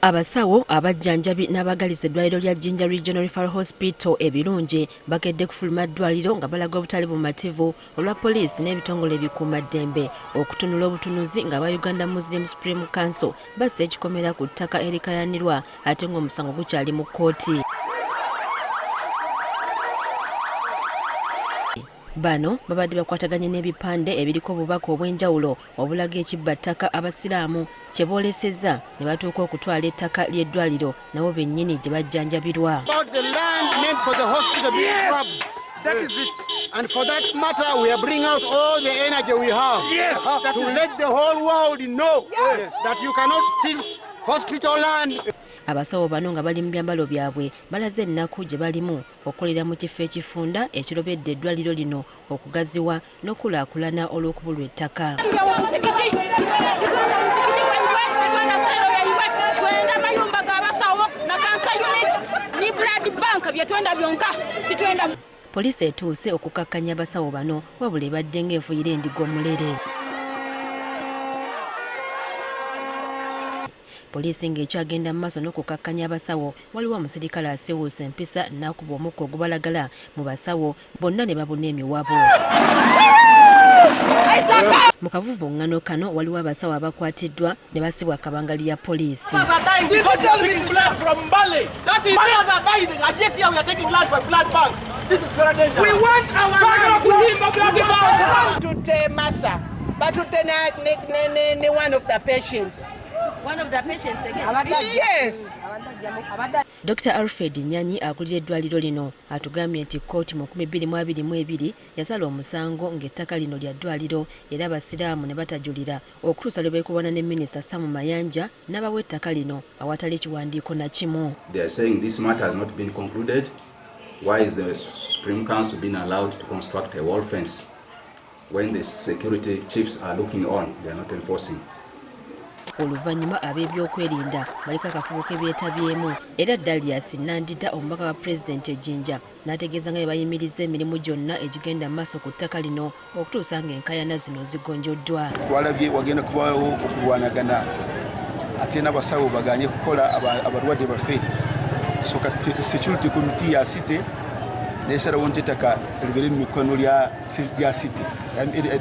Abasawo, abajjanjabi n'abaagaliza eddwaliro lya Jinja Regional Referral Hospital ebirungi bakedde kufuluma ddwaliro nga balaga obutali bumativu olwa poliisi n'ebitongole ebikuumaddembe okutunula obutunuzi ng'aba Uganda Muslim Supreme Council bassa ekikomera ku ttaka erikayanirwa ate ng'omusango gukyali mu kkooti. Bano babadde bakwataganye n'ebipande ebiriko obubaka obw'enjawulo obulaga ekibba ttaka Abasiraamu kye boolesezza ne batuuka okutwala ettaka ly'eddwaliro nabo bennyini gye bajjanjabirwa. That is it. And for that matter, we are bringing out all the energy we have to let the whole world know that you cannot steal hospital land. Abasawo bano nga bali mu byambalo byabwe balaze ennaku gye balimu okukolera mu kifo ekifunda ekirobedde eddwaliro lino okugaziwa n'okukulaakulana olw'okubulwa ettaka. Poliisi etuuse okukakkanya abasawo bano wabula ebadde ng'efuyira endiga omulere. Poliisi ng'ekyagenda mu maaso n'okukakkanya abasawo, waliwo omusirikale asiiwuuse empisa n'akuba omukka ogubalagala mu basawo bonna ne babuna emiwabo. Mu kavuvuŋŋano kano waliwo abasawo abakwatiddwa ne basibwa kabangali ya poliisi. Tutte Martha, batutte ne one of the patients. One of the patients again? Yes. Dr. Alfred Nyanyi akulira eddwaliro lino atugambye nti kkooti mu 2022 yasala omusango ng'ettaka lino lya ddwaliro era Abasiraamu ne batajulira okutuusa lwe beekubana ne Minisita Sam Mayanja n'abawa ettaka lino awatali kiwandiiko na kimu. They are saying this matter has not been concluded. Why is the Supreme Council being allowed to construct a wall fence when the security chiefs are looking on? They are not enforcing. Oluvannyuma ab'ebyokwerinda baliko akafubo ke beetabyemu era Darius Nandita omubaka wa pulezidenti e Jinja n'ategeeza nga bwe bayimirizza emirimu gyonna egigenda mu maaso ku ttaka lino okutuusa ng'enkaayana zino zigonjoddwa. Twalabye wagenda kubaawo okulwanagana ate n'abasawo baganye kukola abalwadde baffe, so kati security committee ya city nesalawo nti ettaka libeere mu mikono lya city,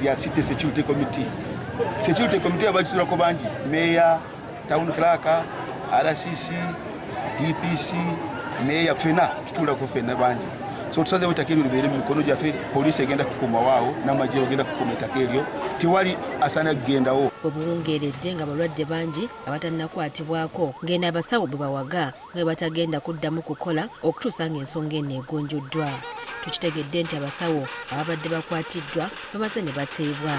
lya city security committee. Security committee abagiturako bangi, meya, town clerk, RCC, DPC, meya, ffena tutuulako ffena bangi. So tusazeewo ettaka eryo libeere mu mikono gyaffe. Poliisi egenda kukuuma waawo n'amagye bagenda kukuuma ettaka eryo, tewali asaana kugendawo. Bwe buwungeeredde nga balwadde bangi abatannakwatibwako ng'eno abasawo bwe bawaga nga bwe batagenda kuddamu kukola okutuusa ng'ensonga eno egonjoddwa. Tukitegedde nti abasawo ababadde bakwatiddwa bamaze ne bateebwa.